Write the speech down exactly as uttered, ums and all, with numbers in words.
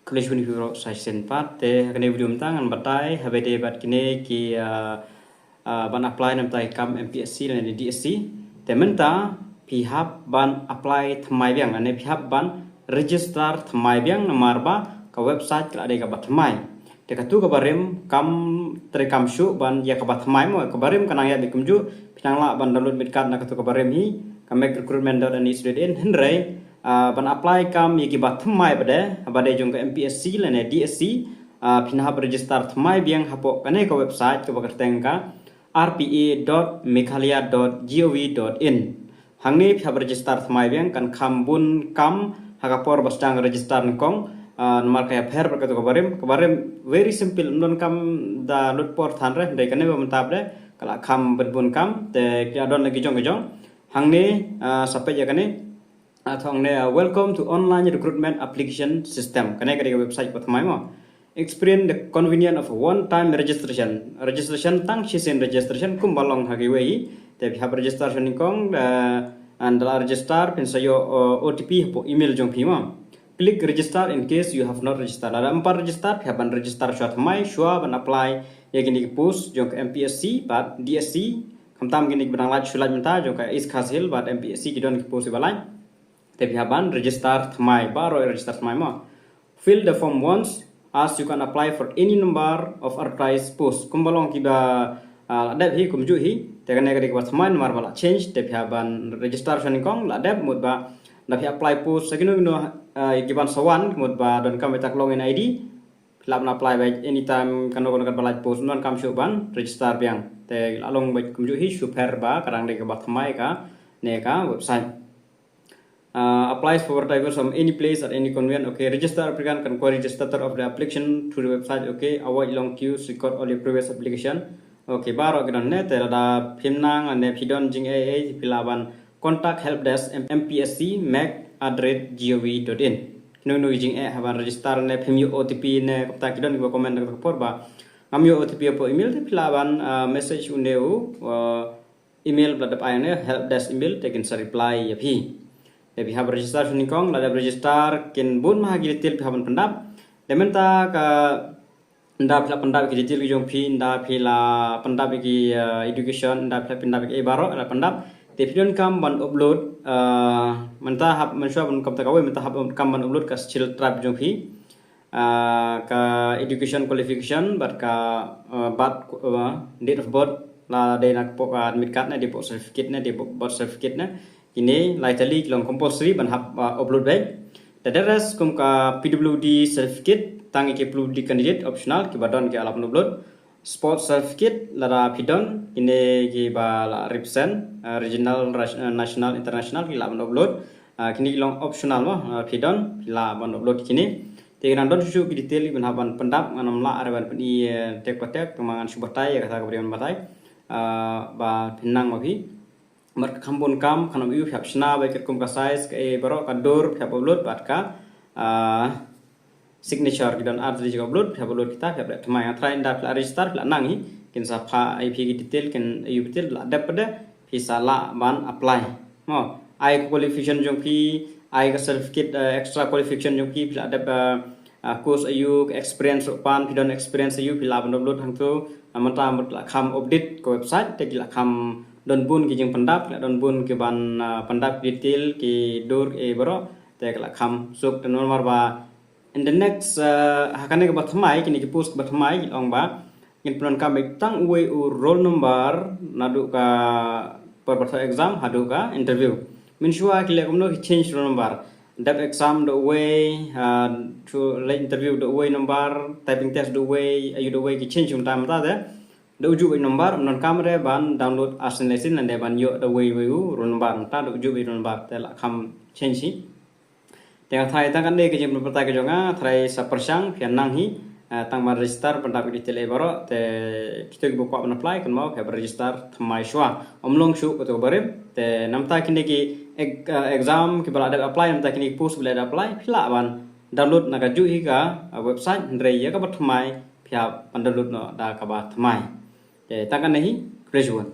Khublei shibun ïa phi baroh sa shisien pat. Te ha kane ka video mynta ngan batai ha ba ïadei bad kine ki, ah, ah, ban apply namar ki kam M P S C lane D S C. Te mynta phi hap ban apply thymmai biang lane phi hap ban register thymmai biang namar ba ka website ka la dei kaba thymmai. Te katu kaba rim kam trei kam shuh ban ïa kaba thymmai mo, kaba rim ka nang ïaid beit kumjuh, phi nang lah ban download admit card na katu kaba rim hi, ka make recruitment dot N I C dot in, hynrei, ah, ban apply kam ïa kiba thymmai bad, bad jong ka M P S C lane D S C, ah, phin hap register thymmai biang hapoh kane ka website kaba kyrteng ka R P A dot meghalaya dot gov dot in. Hangne phi hap register thymmai biang, kan kham bun kam ha ka por ba sdang register nyngkong, ah, namar ka ïapher bad katu kaba rim, kaba rim very simple, ym don kam da lut por than re, hynrei kane ba mynta pat ka la kham bun bun kam, te ki la don la ki jong ki jong. Hangne, ah, sa peit ïa kane, ah, thong ne, ah, "Welcome to online recruitment application system." Kane ka dei ka website ba thymmai mo. Experience the convenience of one-time registration. Registration tang shisien registration kumba long ha kiwei hi. Te phi hap register shwa nyngkong, eh, and da la register phin sa ïoh, eh, O T P hapoh email jong phi mo. Click register in case you have not registered. Lada ym pat register, phi hap ban register shwa thymmai, shwa ban apply ïa kine ki post jong ka M P S C bad D S C. Khamtam kine kiba dang lait shu lait mynta jong ka East Khasi Hills bad M P S C ki don ki post kiba lait. Te phi hap ban register thymmai, baroh register thymmai mo. Fill the form once, as you can apply for any number of advertised posts. Kumba long kiba, ah, la dep hi, kumjuh hi. Te kane ka dei kaba thymmai namar ba la change, te phi hap ban register shwa nyngkong, la dep mut ba da phi apply post sa kino kino, ah, kiban sa wan, mut ba donkam beit ka login I D. Phi lah ban apply beit anytime, kano kano katba lait post, ym donkam shuh ban register biang. Te la long beit kumjuh hi, shu pher ba ka dang dei kaba thymmai kane ka website. Uh, applies for advertisement from any place at any convenient. Okay, register applicant can query the status of the application through the website. Okay, avoid long queues, record all your previous application. Okay, baroh ki don ne, te lada phim nang ne phi don jingeh ei ei, phi lah ban contact help desk M P S C meg at the rate gov dot in. Kino kino ki jingeh haba register ne phim ïoh O T P ne, kumta ki don kiba comment ha ka por ba ngam ïoh O T P hapoh email, te phi lah ban, uh, message une u, uh, email ba la dep ai ne, help desk email, te kin sa reply ïa phi. Te phi hap register shwa nyngkong, lada register kin bun bha ki detail phi hap ban pyndap. Te mynta ka, ynda phi la pyndap ki detail ki jong phi, ynda phi la pyndap ki, eh, education, ynda phi la pyndap ki baroh, la pyndap. Te phi donkam ban upload, eh, mynta hap, mynshuwa ban kam ta kawei, mynta hap kam ban upload ka skill trap jong phi. Ah, ka education qualification, bad ka, ah, birth, ah, date of birth, la dei na ka pok, ah, admit card ne, dei pok certificate ne, dei pok birth certificate ne. Kine lai tylli ki long compulsory ban hap, ah, upload beit. Te the rest kum ka P W D certificate, tang ïa ki P W D candidate optional, kiba don ki lah ban upload. Sport certificate, lada phi don, kine kiba la represent, ah, regional, ras-, ah, national, international, ki lah ban upload. Ah, kine ki long optional mo, ah, phi don, phi lah ban upload kine. Te ngan don shuh shuh ki detail kiban hap ban pyndap, ngan ym lah re ban pyni, eh, tek pa tek, tang ba ngan shu batai ïa kata kaba dei ban batai. Ah, ba phin nang ma phi. Bad ka kham bun kam, kan ym ïoh, phi hap shna beit katkum ka size, ka ei baroh, ka dur, phi hap upload bad ka, ah, signature, ki don ar tylli jaka upload, phi hap upload kita, phi hap leh thymmai. Nga tharai ynda phi la register, phi la nang hi, kin sa phah ïa phi ki detail, kin ïoh detail, la dep pat de phi sa lah ban apply. Mo, ai ka qualification jong phi, ai ka certificate, eh, extra qualification jong phi, phi la dep, eh, eh, course aiu, ka experience ruh pat, phi don experience aiu, phi lah ban upload hangto. Ah, mynta mut la kham update ka website, te ki la kham don bun ki jingpyndap, ki la don bun kiban, ah, pyndap detail, ki dur, eh, baroh, te ki la kham suk, te namar ba in the next, uh, ha kane kaba thymmai, kine ki post kaba thymmai, ki ong ba ngin pyndonkam beit tang uwei u roll number naduh ka por ba thoh exam haduh ka interview. Mynshuwa ki leh kumno, ki change roll number. Dep exam da uwei, uh, to leh interview da uwei number, typing test da uwei, aiu da uwei, ki change kumta, mynta te da ujuh beit number, ym donkam re ban download arsien laisien lane ban ïoh da uwei uwei u roll number, mynta da ujuh beit roll number, te la kham change hi. Te nga tharai tang kane ka jingpynpaw ka jong nga, tharai sa pyrshang phi nang hi, eh, tang ban register, pyndap ki detail ei baroh, te kito kiba kwah ban apply, kynmaw phi hap register thymmai shuwa. Ym long shuh kato kaba rim, te namar kine ki ek-, eh, exam kiba la dep apply, namar kine ki post ba la dep apply, phi lah ban download na kajuh hi ka, eh, website, hynrei ïa kaba thymmai phi hap ban download noh da kaba thymmai. Te tang kane hi, khublei shibun.